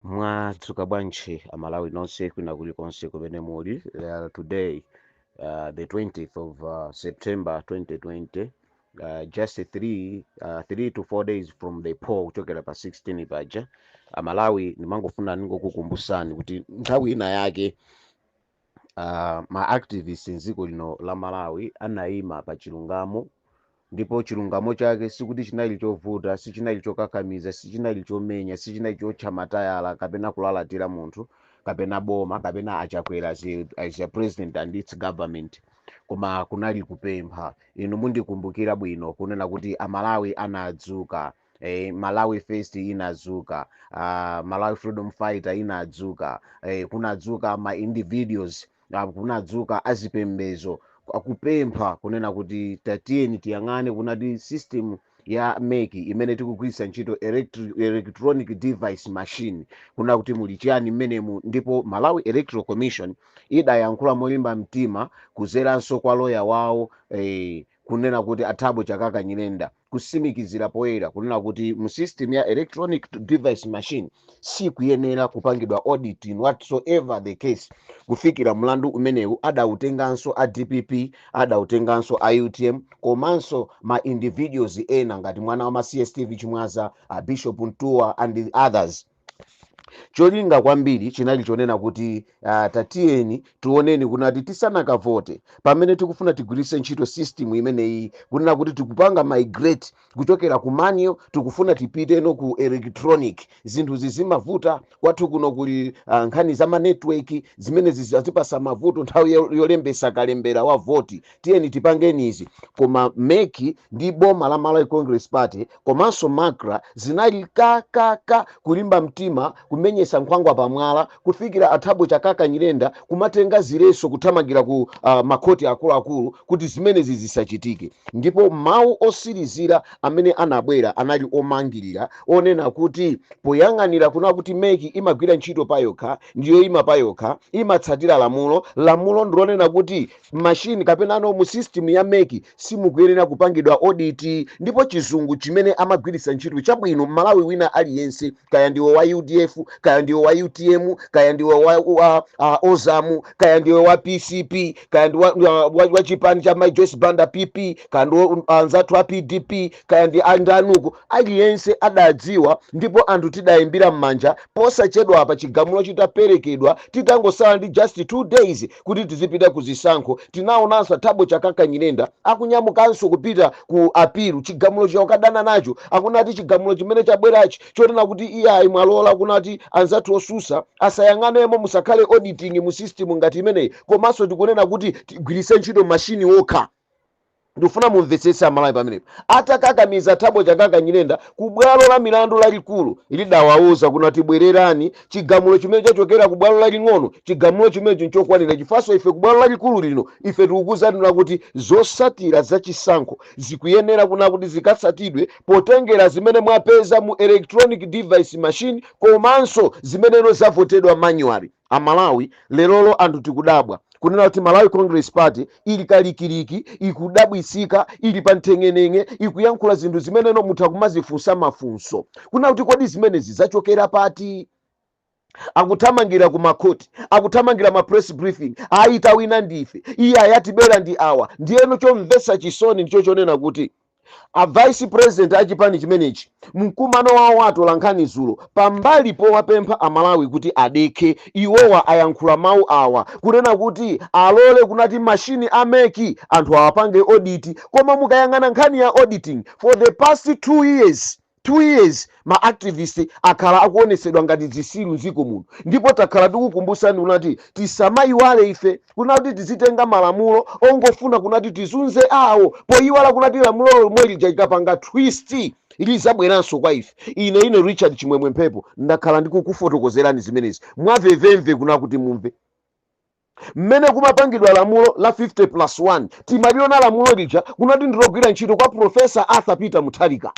Mwadzuka bwanji Amalawi nonse kwina kulikonse kumene muli? Today, the 20th of September 2020, just 3 to 4 days from the poll, kuchokera pa 16 paja. Amalawi, ndimangofuna ningokukumbusani kuti nthawi ina yake ma activists mdziko lino la Malawi anayima pa chilungamo, ndipo chilungamo chake sikuti chinali chovuta, sichinali chokakamiza, sichinali chomenya, sichinali chotcha matayala kapena kulalatira munthu kapena boma kapena Achakwera as a president and its government, koma kunali kupempha. Inu mundikumbukira bwino kunena kuti Amalawi anadzuka, Malawi First inadzuka, Malawi Freedom Fighter inadzuka, kunadzuka ma individuals, kunadzuka azipembezo akupempha kunena kuti tatiyeni tiyang'ane kunati system ya MEC imene tikugwiritsa ntchito, electronic device machine, kuna kuti muli chiyani mmenemu. Ndipo Malawi Electoral Commission idayankhula molimba mtima kuzeranso kwa loya wawo, kunena kuti a Thabo Chakaka Nyirenda, kusimikizira poyera kunena kuti mu system ya electronic device machine sikuyenera kupangidwa audit in whatsoever the case, kufikira mlandu umenewu adautenganso a DPP, adautenganso a UTM, komanso ma individuals ena ngati mwana wa ma CSTV Chimwaza, a Bishop Ntuwa and the others. Cholinga kwambiri chinali chonena kuti tatiyeni tioneni kunati tisanakavote, pamene tikufuna tigwiritse ntchito system imeneyi, kunena kuti tikupanga migrate kuchokera ku manual, tikufuna tipiteno ku electronic, zinthu zizimavuta kwathu kuno kuli nkhani za ma network zimene zizatipasa mavuto nthawi yolembesa kalembera wa voti. Tiyeni tipangeni izi. Koma MEC ndi boma la Malawi Congress Party komanso MACRA zinali kakaka kulimba mtima kumenyesa nkhwangwa pamwala, kufikira a Thabo Chakaka Nyirenda kumatenga zileso kuthamangira ku makhoti akuluakulu kuti zimenezi zisachitike. Ndipo mawu osirizira amene anabwera anali omangirira, onena kuti poyang'anira kuna kuti MEC imagwira ntchito payokha, ndiyo ima payokha, imatsatira lamulo. Lamulo ndilonena kuti machine kapena ano mu system ya MEC simukuyenera kupangidwa audit. Ndipo chizungu chimene amagwiritsa ntchito chabwino, Malawi wina aliyense, kaya ndiwe wa UDF, kaya ndiwe wa UTM, kaya ndiwe wa Ozamu, kaya ndiwe wa PCP, kaya ndi wa chipani cha Mai Joyce Banda, PP, kaya ndi anzathu a PDP, kaya ndi andanuko, aliyense adadziwa. Ndipo anthu tidayimbira m'manja. Posachedwa apa chigamulo chitaperekedwa, titangosala ndi just 2 days kuti tizipita ku zisankho, tinaonanso Thabo Chakaka Nyirenda akunyamukanso kupita ku appeal chigamulo chakadana nacho, akunati chigamulo chimene chabwerachi chonena kuti iyayi, mwalola kunati anzathu osusa asayang'anemo, musakhale auditing mu system ngati imeneyi, komanso tikunena kuti tigwiritse ntchito mashini okha. Ndikufuna mumvetsetse Amalawi pamenepo. Atakakamiza Thabo Chakaka Nyirenda, ku bwalo la milandu lalikulu lidawauza kunati bwererani, chigamulo chimene chachokera ku bwalo laling'ono, chigamulo chimenecho nchokwanira, chifukwa ife ku bwalo lalikulu lino ife tikukuzanira kuti zosatira zachisankho zikuyenera kuna kuti zikatsatidwe potengera zimene mwapeza mu electronic device machine komanso zimeneno zavotedwa manually. Amalawi, lerolo anthu tikudabwa kunena kuti Malawi Congress Party ili kalikiliki, ikudabwisika, ili pa mteng'eneng'e, ikuyankhula zinthu zimeneno mutha kumazifunsa mafunso kunena kuti kodi zimenezi zachokera pati? Akuthamangira ku makhoti, akuthamangira ma press briefing, ayita wina ndife, iye ayatibera ndi awa. Ndiyeno chomvetsa chisoni ndicho chonena kuti a vice president achipani chimenechi, mkumano wawo atola nkhani zulo, pambali powapempha Amalawi kuti adekhe, iwowa ayankhula mawu awa kunena kuti alole kunati mashini a MEC anthu awapange audit. Koma mukayang'ana nkhani ya auditing, for the past 2 years, 2 years, ma activist akhala akuonesedwa ngati zisilu mdziko muno. Ndipo takhala tikukumbusani kunati tisamayiwale ife kunati tizitenga malamulo ongofuna kunati tizunze awo, poyiwala kunati lamulo lomwe lija likapanga twist lizabweranso kwa ife. Ine Richard Chimwemwe Mphepo ndakhala ndikukufotokozerani zimenezi mwamvemvemve kuna kuti mumve mmene kumapangidwa lamulo la 50 plus 1. Timaliona lamulo lija kunati ndilogwira ntchito kwa Professor Arthur Peter Mutharika,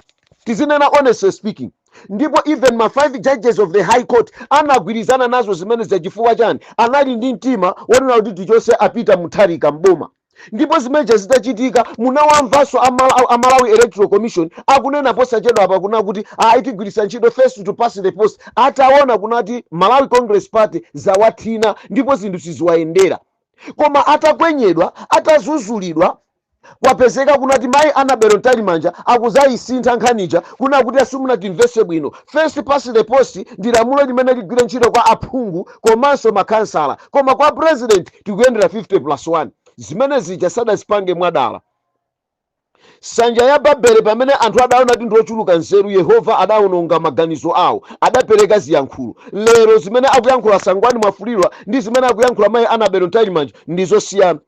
tizinena honestly speaking. Ndipo even ma 5 judges of the High Court anagwirizana nazo zimene zachifukwa chani? Anali ndi mtima wonena kuti tichose a Peter Mutharika mboma. Ndipo zimeneja zitachitika, munawamvanso a Malawi Electoral Commission akunena posachedwa apa kuna kuti ayi, tigwiritsa ntchito first to pass the post, ataona kunati Malawi Congress Party zawathina ndipo zinthu siziwayendera. Koma atakwenyedwa, atazuzulidwa, kwapezeka kunati mayi Annabel Mtalimanja akuzayisintha nkhanicha kuna kuti asimunatimvese bwino, first past the post ndi lamulo limene ligwire ntchito kwa aphungu komanso makhansala, koma kwa president tikuyendera 50 plus 1. Zimene zija sadazipange mwadala. Nsanja ya Babele, pamene anthu adaona kuti ndi ochuluka nzeru, Yehova adawononga maganizo awo, adapereka ziyankhulo. Lero zimene akuyankhula Sangwani Mwafulirwa ndi zimene akuyankhula mayi Annabel Mtalimanja ndizosiyana.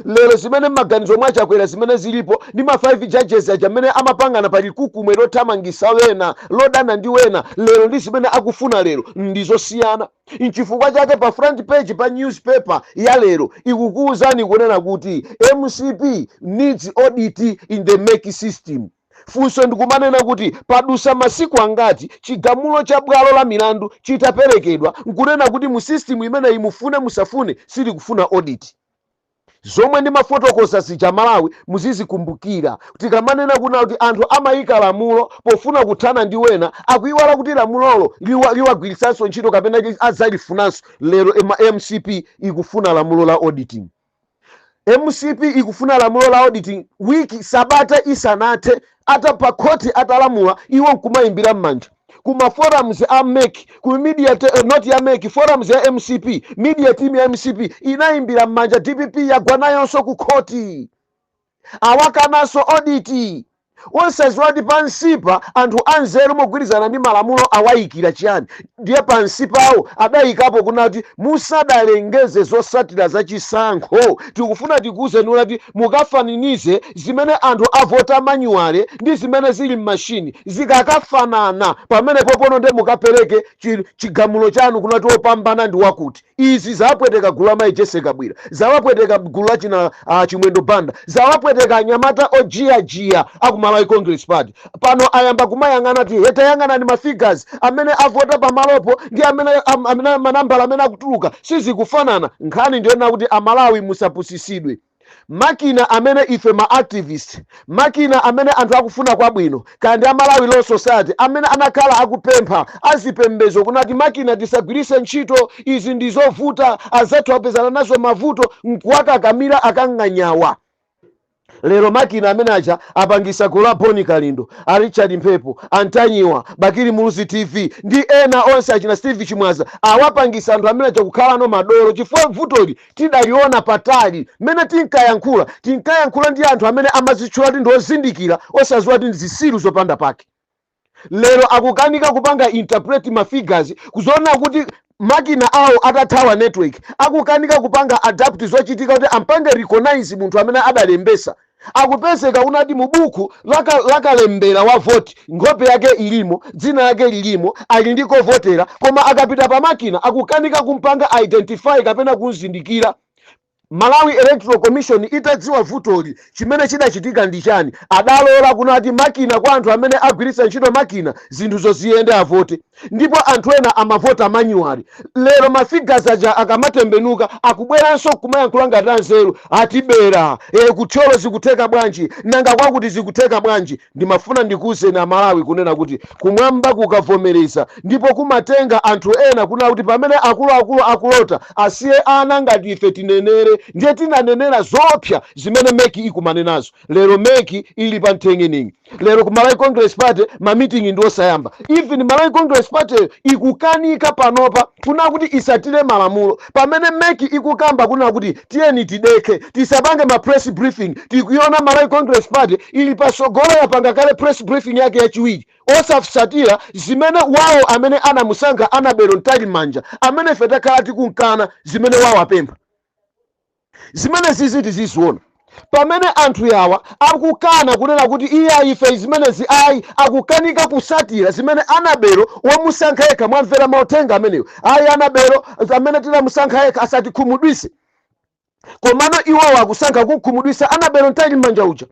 Lero zimene m'maganizo mwachakwera, zimene zilipo ndi ma 5 judges aja amene amapangana pali kukumwe lothamangisa wena, lodana ndi wena, lero ndi zimene akufuna lero ndizosiyana. Nchifukwa chake pa front page pa newspaper ya lero ikukuwuzani kunena kuti MCP needs audit in the MEC system. Funso ndikumanena kuti padusa masiku angati chigamulo cha bwalo la milandu chitaperekedwa nkunena kuti mu system imeneyi, mufune musafune, silikufuna audit? Zomwe ndimafotokoza zija, Malawi, muzizikumbukira. Tikamanena kuna kuti anthu amayika lamulo pofuna kuthana ndi wena, akuiwala kuti lamulolo liwagwiritsanso ntchito kapena adzalifunanso. Lero MCP ikufuna lamulo la auditing. MCP ikufuna lamulo la auditing wiki, sabata isanathe, atapha khoti, atalamula, iwo nkumayimbira m'manja kuma forums a MEC, ku media not ya MEC, forums ya MCP. Media team ya MCP inayimbira m'manja. DPP yagwa nayonso ku khoti, awakananso audit. Onseziwati pansipa anthu anzeru mogwirizana ndi malamulo awayikira chiyani? Ndiye pansi pawo adayikapo kunati musadalengeze zosatira zachisankho, tikufuna tikuwuzeni kuti mukafananize zimene anthu avota manually ndi zimene zili m'mashini. Zikakafanana, pamene popono nde mukapereke chigamulo chanu kunati wopambana ndi wakuti. Izi zawapweteka gulu la mayi Jessie Kabwila, zawapweteka gulu la china Chimwendo Banda, zawapweteka anyamata ojiyajiya aku Malawi Congress Party. Pano ayamba kumayang'ana ti hetayang'ana ni mafigures amene avota pamalopo ndi amene amene manambala amene akutuluka sizikufanana. Nkhani ndiyona kuti Amalawi musapusisidwe. Makina amene ife ma activist, makina amene anthu akufuna kwabwino, kandi a Malawi Law Society amene anakhala akupempha azipembezo kunati makina tisagwirise ntchito, izi ndizovuta, azathu apezana nazo mavuto, nkuwakakamira akang'anyawa. Lero makina amene aja apangisa gulu la Boni Kalindo, a Richard Mphepo, Antanyiwa, Bakili Muluzi TV ndi ena onse, achina Steve Chimwaza, awapangisa anthu amene aja kukhalano madolo, chifukwa vutoli tidaliona patali. Mmene tinkayankhula, tinkayankhula ndi anthu amene amazitchula kuti ndi ozindikira, osaziwa kuti ndi zisilu zopanda pake. Lero akukanika kupanga interpret ma figures, kuzoona kuti makina awo atathawa network, akukanika kupanga adapt zochitika kuti ampange recognize munthu amene adalembesa. Akupezeka unati mu buku lakalembera wa voti nkhope yake ilimo, dzina lake lilimo, ali ndi kovotera, koma akapita pa makina akukanika kumpanga identify kapena kumzindikira. Malawi Electoral Commission itadziwa vutoli, chimene chidachitika ndi chani? Adalola kunati makina, kwa anthu amene agwiritsa ntchito makina, zinthuzo ziyende, avote, ndipo anthu ena amavota manually. Lero mafigures aja akamatembenuka, akubweranso kumayankhula ngati anzeru, atibera kuthyolo zikutheka bwanji? Nanga kwakuti zikutheka bwanji? Ndimafuna ndikuwuzeni Amalawi kunena kuti kumwamba kukavomereza ndipo kumatenga anthu ena kuna kuti pamene akuluakulu akulota, asiye ana ngati ife tinenere. Ndiye tinanenera zoopsa zimene MEC ikumane nazo. Lero MEC ili pa mthengeningi. Lero ku Malawi Congress Party mamitingi ndi osayamba. Even Malawi Congress Party ikukanika panopa kuna kuti isatire malamulo. Pamene MEC ikukamba kuna kuti tiyeni tidekhe, tisapange ma press briefing, tikuiona Malawi Congress Party ili pasogolo, yapanga kale press briefing yake yachiwiri, osasatira zimene wawo amene anamusankha Annabel Mtalimanja, amene ife takhala tikunkana zimene wawo apempha. Zimene zizi tiziziona pamene anthu yawa akukana kunena kuti iye ife zimenezi ayi, akukanika kusatira zimene Annabel wamusankha yekha. Mwamvera mauthenga amenewo? Ayi, Annabel amene tinamusankha yekha asatikhumudwise, komano iwowo akusankha kukhumudwisa Annabel Mtalimanja uja.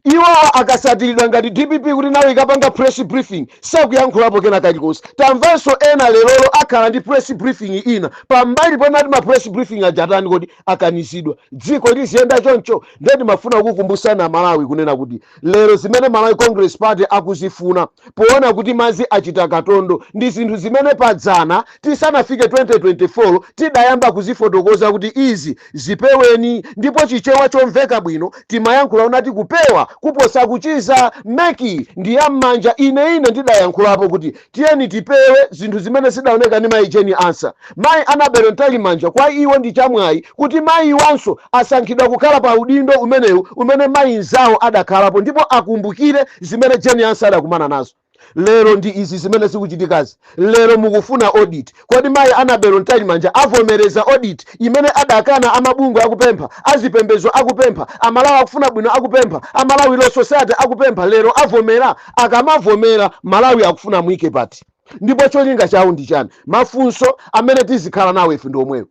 Iwowa akasatiridwa ngati DPP kuti nawo ikapanga press briefing, sakuyankhulapo kena kalikonse. Tamvanso ena lerolo akhala ndi press briefing ina pambali ponati ma press briefing aja atani kodi? Akanizidwa. Dziko liziyenda choncho? Ndiye ndimafuna kukumbusana Malawi kunena kuti lero zimene Malawi Congress Party akuzifuna poona kuti madzi achita katondo ndi zinthu zimene padzana tisanafike 2024 tidayamba kuzifotokoza kuti izi zipeweni. Ndipo Chichewa chomveka bwino timayankhula unati kupewa kuposa kuchiza. MEC ndi yam'manja. Ine ndidayankhulapo kuti tiyeni tipewe zinthu zimene zidaoneka ndi mayi Jane Ansah, mayi Annabel Mtalimanja. Kwa iwo ndi chamwayi kuti mayi wanso asankhidwa kukhala pa udindo umenewu umene mayi nzawo adakhalapo, ndipo akumbukire zimene Jane Ansah adakumana nazo. Lero ndi izi zimene zikuchitikazi. Lero mukufuna audit. Kodi mayi Annabel Mtalimanja avomereza audit imene adakana? Amabungwe akupempha, azipembedzo akupempha, Amalawi akufuna bwino akupempha, Amalawi Law Society akupempha. Lero avomera? Akamavomera, Malawi akufuna mwike pati? Ndipo cholinga chawo ndi chani? Mafunso amene tizikhala nawo ife ndi omwewo.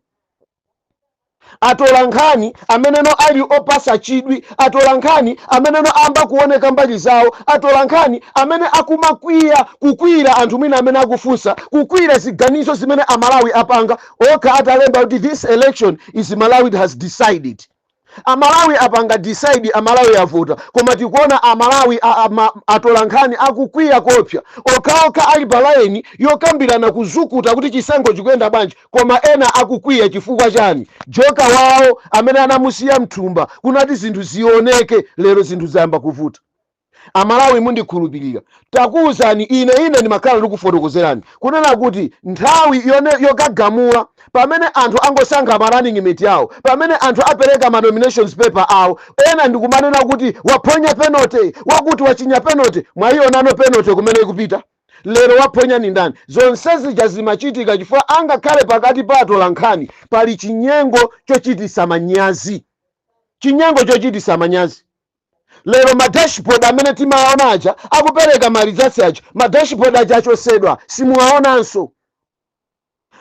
Atola nkhani ameneno ali opasa chidwi, atola nkhani ameneno amba kuoneka mbali zawo, atola nkhani amene akumakwiya, kukwira anthu mwina amene akufunsa, kukwira ziganizo zimene Amalawi apanga okha atalemba kuti "This election is Malawi has decided." Amalawi apanga decide, Amalawi avota, koma tikuona Amalawi atola nkhani akukwiya kopsa okhaokha ali pa laini yokambirana kuzukuta kuti chisankho chikuyenda bwanji, koma ena akukwiya. Chifukwa chani? Joka wawo amene anamusiya mthumba kunati zinthu zioneke, lero zinthu zayamba kuvuta. Amalawi, mundikhulupirira, takuwuzani. Ine ndimakhala ndikufotokozerani kunena kuti nthawi yone yokagamula, pamene anthu angosankha ma running mate awo, pamene anthu apereka ma nominations paper awo, ena ndikumanena kuti waphonya penalty, wakuti wachinya penalty. Mwayionano penalty kumene ikupita lero, waphonya ni ndani? Zonse zija zimachitika chifukwa angakhale pakati pa atola nkhani pali chinyengo chochitisa manyazi, chinyengo chochitisa manyazi. Lero ma dashboard amene timaona aja akupereka ma results aja, ma dashboard aja achosedwa, simuwaonanso.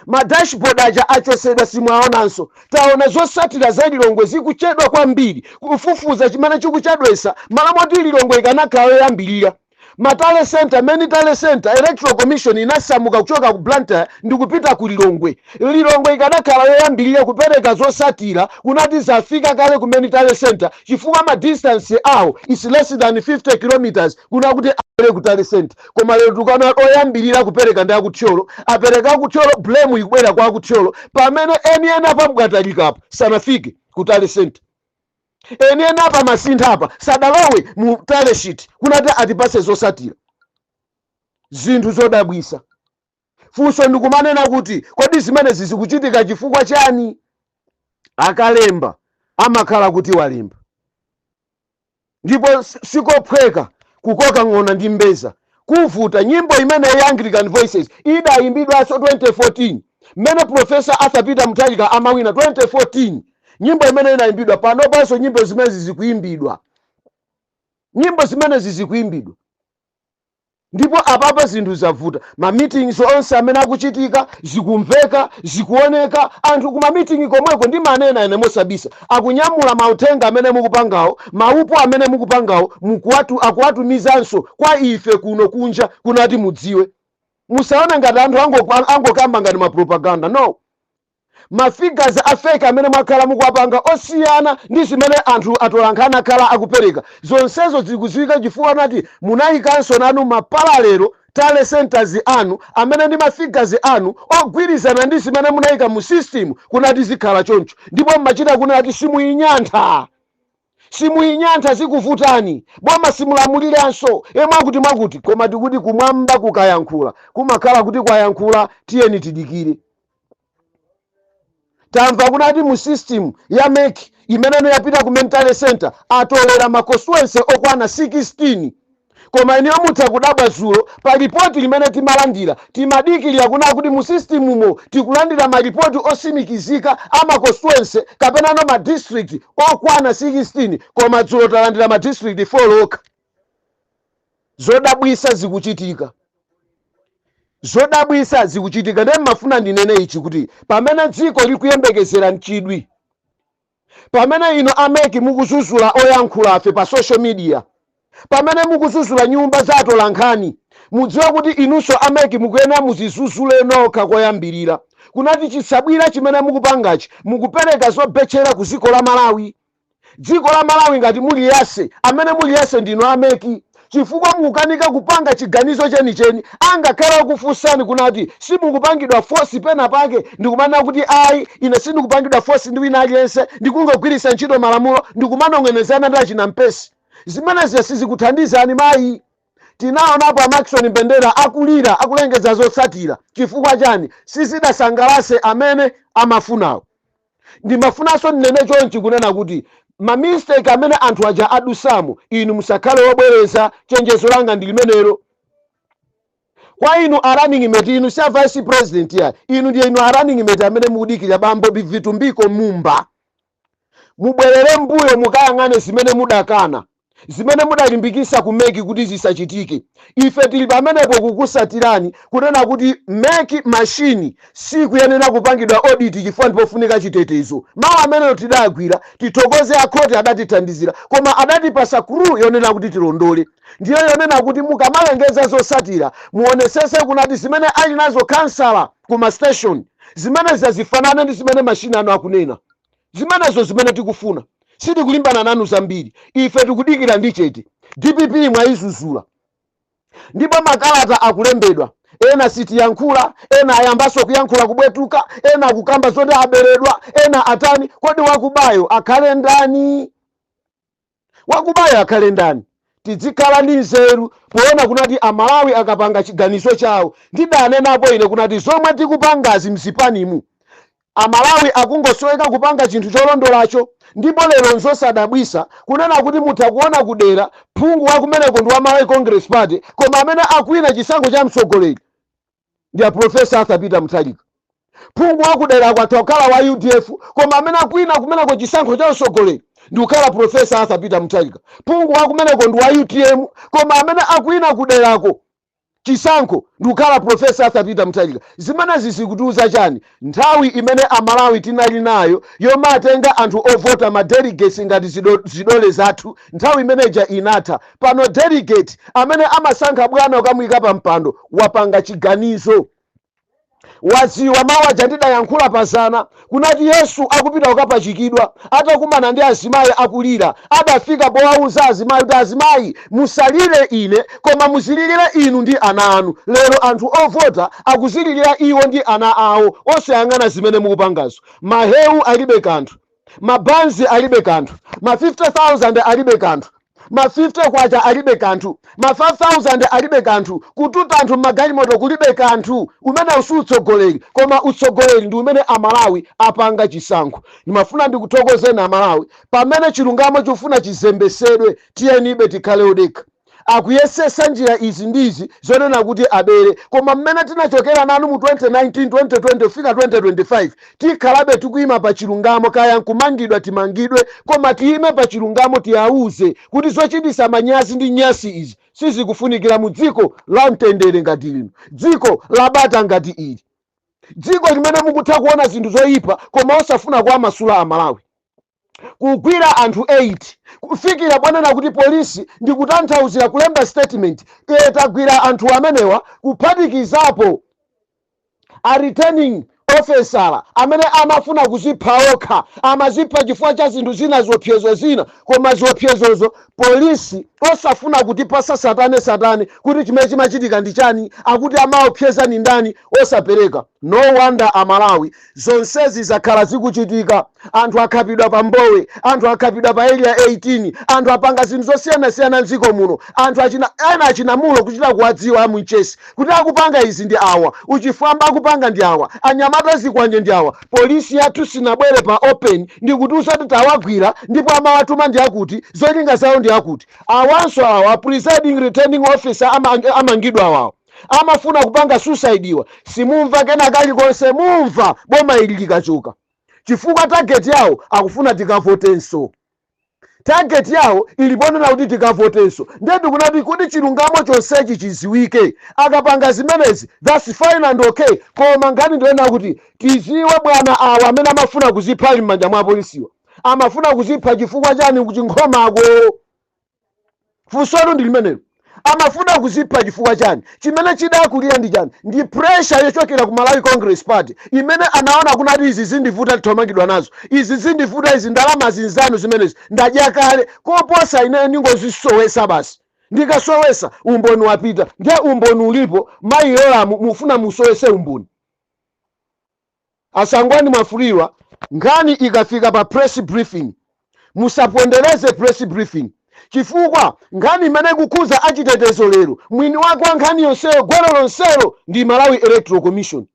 Ma dashboard aja achosedwa, simuwaonanso. Taona zosatira za Lilongwe zikuchedwa kwambiri. Kufufuza chimene chikuchedwesa, malamoti Lilongwe ikanakhala yoyambirira ma tally center, main tally center, Electoral Commission inasamuka kuchoka ku Blantyre ndikupita ku Lilongwe. Lilongwe ikanakhala yoyambirira kupereka zosatira kunati zafika kale ku main tally center, chifukwa ma distance awo is less than 50 kilometers kuna kuti abwere ku tally center. Koma lero tikuona oyambirira kupereka ndi akuthyolo. Apereka akuthyolo, blame ikubwera kwa akuthyolo, pamene eni eni apa Mbwatalikapo sanafike ku tally center, eni eni apa Masintha apa sadalowe mu tally sheet kunati atipase zosatira. Zinthu zodabwisa. Funso ndikumanena kuti kodi zimenezi zikuchitika chifukwa chani? Akalemba amakhala kuti walemba, ndipo sikophweka kukoka ng'ona ndi mbeza kuvuta. Nyimbo imene ya Anglican Voices idayimbidwanso 2014 mmene Professor Arthur Peter Mutharika amawina 2014. Nyimbo imene inayimbidwa, panopanso nyimbo zimenezi zikuyimbidwa, nyimbo zimenezi zikuyimbidwa. Ndipo apapa zinthu zavuta. Ma meetings onse amene akuchitika zikumveka, zikuoneka. Anthu kuma meeting komweko, ndimanena ine mosabisa, akunyamula mauthenga amene mukupangawo, maupo amene mukupangawo, akuwatumizanso kwa ife kuno kunja kunati mudziwe. Musaone ngati anthu angokamba ngati ma propaganda. No, ma figures a fake amene mwakhala mukuwapanga osiyana ndi zimene anthu atolankhani akhala akupereka, zonsezo zikuziwika, chifukwa nati munayikanso nanu ma parallel tally centers anu amene ndi ma figures anu ogwirizana ndi zimene munayika mu system kunati zikhala choncho. Ndipo mmachita kunati simuyinyantha, simuyinyantha, zikuvutani, boma simulamuliranso e mwakuti mwakuti. Koma tikuti kumwamba kukayankhula kumakhala kuti kwayankhula. Tiyeni tidikire. Tamva kunati mu system ya MEC imeneno yapita ku main tally center atolera ma constituency okwana 16. Koma iniyo mutha kudabwa, zulo pa ripoti limene timalandira, timadikirira kuna kuti mu system mo tikulandira maripoti osimikizika a ma constituency kapena no ma district okwana 16, koma dzulo talandira ma district 4 okha. Zodabwisa zikuchitika, zodabwisa zikuchitika. Ndiye mmafuna ndinene ichi kuti pamene dziko likuyembekezera mchidwi, pamene ino a MEC mukuzuzula oyankhula afe pa social media. Pamene mukuzuzula nyumba za atolankhani, mudziwe kuti inunso a MEC mukuyenera muzizuzule nokha koyambirira, kunati chisabwira chimene mukupangachi, mukupereka zobetchera ku dziko la Malawi. Dziko la Malawi ngati muliyase, amene muliyase ndinu a MEC, chifukwa mukukanika kupanga chiganizo chenicheni. Angakhale akufunsani kunati simukupangidwa force pena pake, ndikumanena kuti, "Ayi, ine sindikupangidwa force ndi wina aliyense, ndikungogwiritsa ntchito malamulo," ndikumanong'enezana ndi achinampesi. Zimenezi sizikuthandizani, mayi. Tinaonapo a Maxon Mbendera akulira akulengeza zotsatira. Chifukwa chani? Sizidasangalase amene amafunawo. Ndimafunanso ndinene chonchi, kunena kuti ma mistake amene anthu aja adusamo, inu musakhale wobwereza. Chenjezo langa ndi limenelo kwa inu a running mate. Inu si a vice president ya, inu ndiye inu a running mate amene mukudikira, bambo Vitumbiko Mumba. Mubwerere mbuyo, mukayang'ane zimene mudakana, zimene mudalimbikisa ku MEC kuti zisachitike. Ife tili pamenepo kukusatirani, kunena kuti MEC machine sikuyenera kupangidwa audit chifukwa ndipofunika chitetezo. Mawu ameneyo tidagwira. Tithokoze akhoti, adatithandizira, koma adatipasa clue yonena kuti tilondole. Ndiyo yonena kuti mukamalengeza zosatira, muonesese kunati zimene ali nazo kansala kuma station, zimene zazifanane ndi zimene machine anu akunena. Zimenezo zimene tikufuna. Sitikulimbana nanu zambiri, ife tikudikira ndi chete. DPP mwayizuzula, ndipo makalata akulembedwa. Ena sitiyankhula, ena ayambanso kuyankhula kubwetuka, ena akukamba zoti aberedwa, ena atani. Kodi wakubayo akhale ndani? Wakubayo akhale ndani? Tizikhala ndi nzeru poona kunati Amalawi akapanga chiganizo chawo. Ndidanenapo ine kunati zomwe tikupangazi mzipanimu, Amalawi akungosoweka kupanga chinthu cholondolacho. Ndipo lero nzosadabwisa kunena kuti mutha kuona kudera phungu wa kumeneko ndi wa Malawi Congress Party, koma amene akuwina chisankho cha mtsogoleri ndi a Professor Arthur Peter Mutharika. Phungu wa kudera kwathu kukhala wa UDF, koma amene akuwina kumeneko chisankho cha mtsogoleri ndi kukhala Professor Arthur Peter Mutharika. Phungu wa kumeneko ndi wa UTM, koma amene akuwina kuderako chisankho ndi kukhala Professor Arthur Peter Mutharika. Zimenezi zikutiuza chani? Nthawi imene Amalawi tinali nayo yomatenga anthu ovota, ma delegates, ngati zidole zathu, nthawi imeneja inatha. Pano delegate amene amasankha bwana ukamuyika pa mpando wapanga chiganizo, waziwa. Mawu aja ndidayankhula pazana kunati Yesu akupita kukapachikidwa, atakumana ndi azimayi akulira, adafika powauza azimayi kuti, "Azimayi, musalire ine, koma muzilirire inu ndi ana anu." Lero anthu ovota akuzilirira iwo ndi ana awo, osayang'ana zimene mukupangazo. Mahewu alibe kanthu, mabanzi alibe kanthu, ma 50,000 alibe kanthu, ma 50 kwacha alibe kanthu, ma 5000 alibe kanthu, kututa anthu mmagalimoto kulibe kanthu. Umene usi utsogoleri, koma utsogoleri ndi umene Amalawi apanga chisankho. Ndimafuna ndikuthokozeni Amalawi. Pamene chilungamo chikufuna chizembesedwe, tiyenibe tikhale odekha. Akuyesesa njira izi ndizi zonena kuti abere, koma mmene tinachokera nanu mu 2019, 2020 kufika 2025, tikhalabe tikuyima pa chilungamo. Kaya nkumangidwa, timangidwe, koma tiyime pa chilungamo. Tiyauze kuti zochitisa manyazi ndi nyasi izi sizikufunikira mu dziko la mtendere ngati lino, dziko labata ngati ili, dziko limene mukutha kuona zinthu zoyipa koma osafuna kuwamasula Amalawi. Kugwira anthu 8, kufikira ponena kuti polisi ndikutanthauzira kulemba statement, tagwira anthu amenewa, kuphatikizapo a returning officer amene amafuna kuzipha okha. Amazipha chifukwa cha zinthu zina, ziopsezo zina, koma ziopsezozo polisi osafuna kutipasa satane satane kuti chimene chimachitika ndi chani, akuti amaopseza ni ndani, osapereka. No wonder Amalawi, zonsezi zakhala zikuchitika. Anthu akhapidwa pa Mbowe, anthu akhapidwa pa Area 18, anthu apanga zinthu zosiyanasiyana mdziko muno. Anthu achina ena achinamulo kuchita kuwadziwa amunchesi kuti akupanga izi ndi awa, uchifwamba akupanga ndi awa, anyamata zikwanje ndi awa. Polisi yathu sinabwere pa open ndikutiuza kuti tawagwira, ndipo amawatuma ndi akuti, zolinga zawo ndi akuti. Awanso awa, presiding returning officer amangidwa awawo, amafuna kupanga suicide iwa, simumva kena kalikonse. Mumva boma ili likachoka, chifukwa target yawo akufuna tikavotenso. Target yawo iliponena kuti tikavotenso. Ndiye ndikunati kuti chilungamo chonsechi chiziwike. Akapanga zimenezi, that's fine and okay, koma nkhani ndiyona kuti tiziwe bwana awa amene amafuna kuzipha ali m'manja mwa apolisiwa, amafuna kuzipha chifukwa chani? Kuchinkhomako. Funsolo ndi limenelo: amafuna kuzipha chifukwa chani? Chimene chidakulira ndi chani? Ndi pressure yochokera ku Malawi Congress Party imene anaona kunati izi zindivuta, tithamangidwa nazo, izi zindivuta, izi ndalama zinzanu zimenezi ndadya kale, koposa ineyo ndingozisowesa basi. Ndikasowesa, umboni wapita. Ndiye umboni ulipo. Mayi Yolamu, mufuna musowese umboni? A Sangwani Mwafulirwa, nkhani ikafika pa press briefing, musapondereze press briefing, chifukwa nkhani imene ikukhuza achitetezo lero, mwini wake wa nkhani yonseyo, gwero lonselo ndi Malawi Electoral Commission.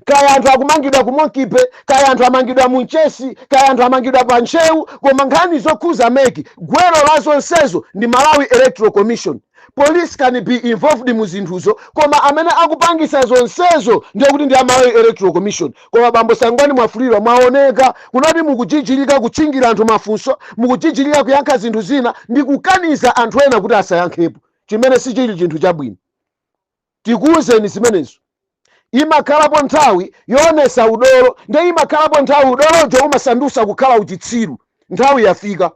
Kaya anthu akumangidwa ku Monkey Bay, kaya anthu amangidwa mu Mchesi, kaya anthu amangidwa pa Ntcheu, koma nkhani zokhuza MEC, gwero la zonsezo ndi Malawi Electoral Commission. Police can be involved mu zinthuzo, koma amene akupangisa zonsezo ndiye kuti ndi a Malawi Electoral Commission. Koma bambo Sangwani Mwafulirwa, mwaoneka kunati mukujijilika kutchingira anthu mafunso, mukujijilika kuyankha zinthu zina ndi kukaniza anthu ena kuti asayankhepo, chimene sichili chinthu chabwino. Tikuwuzeni zimenezo. Imakhalapo nthawi yoonesa udolo, ndiye imakhalapo nthawi udolojo umasandusa kukhala uchitsiru. Nthawi yafika.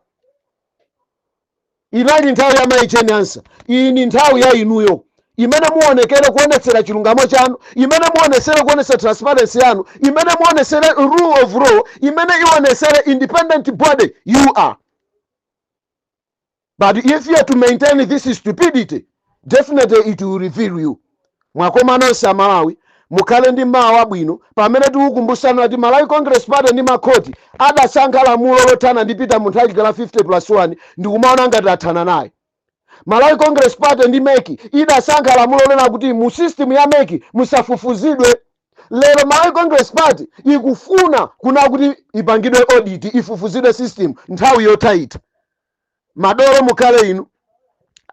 Inali nthawi ya mayi Jane Ansah, iyi ni nthawi ya inuyo imene muonekere kuonetsera chilungamo chanu, imene muonesere kuonetsa transparency yanu, imene muonesere rule of law, imene ionesere independent body you are. But if you are to maintain this stupidity, definitely it will reveal you. Mwakoma nonse Amalawi, mukhale ndi mawa wabwino. Pamene tikukumbusana kuti Malawi Congress Party ndi makhoti adasankha lamulo lothana ndi Peter Mutharika la 50 plus 1, ndikumaona ngati athana naye. Malawi Congress Party ndi MEC idasankha lamulo lena kuti mu system ya MEC musafufuzidwe. Lero Malawi Congress Party ikufuna kuna kuti ipangidwe audit, ifufuzidwe system. Nthawi yotayita. Madolo mukhale inu,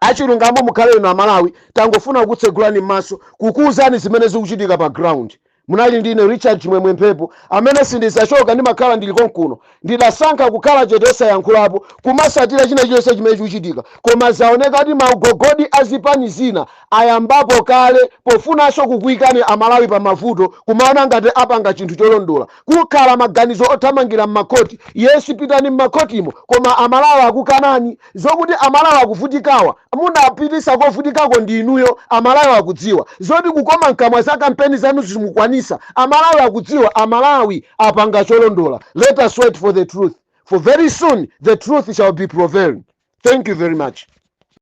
achilungamo mukhale inu. Amalawi, tangofuna kukutsegulani m'maso, kukuwuzani zimene zikuchitika pa ground. Munali ndine Richard Chimwemwe Mphepo, amene sindizachoka, ndimakhala ndili konkuno. Ndidasankha kukhala chete, osayankhulapo, kumasatira china chilichonse chimene chikuchitika. Koma zaoneka kuti maugogodi azipani zina ayambapo kale pofunanso kukuyikani Amalawi pa mavuto, kumaona ngati apanga chinthu cholondola. Kukhala maganizo othamangira m'makhoti. Yesu, pitani m'makhotimo, koma Amalawi akukanani. Zokuti Amalawi akuvutikawa, munapitisa kovutikako ndi inuyo. Amalawi akudziwa. Zoti kukoma mkamwa za kampeni zanu zimukwanisa, Amalawi akudziwa. Amalawi apanga cholondola. Let us wait for the truth, for very soon the truth shall be prevailing. Thank you very much.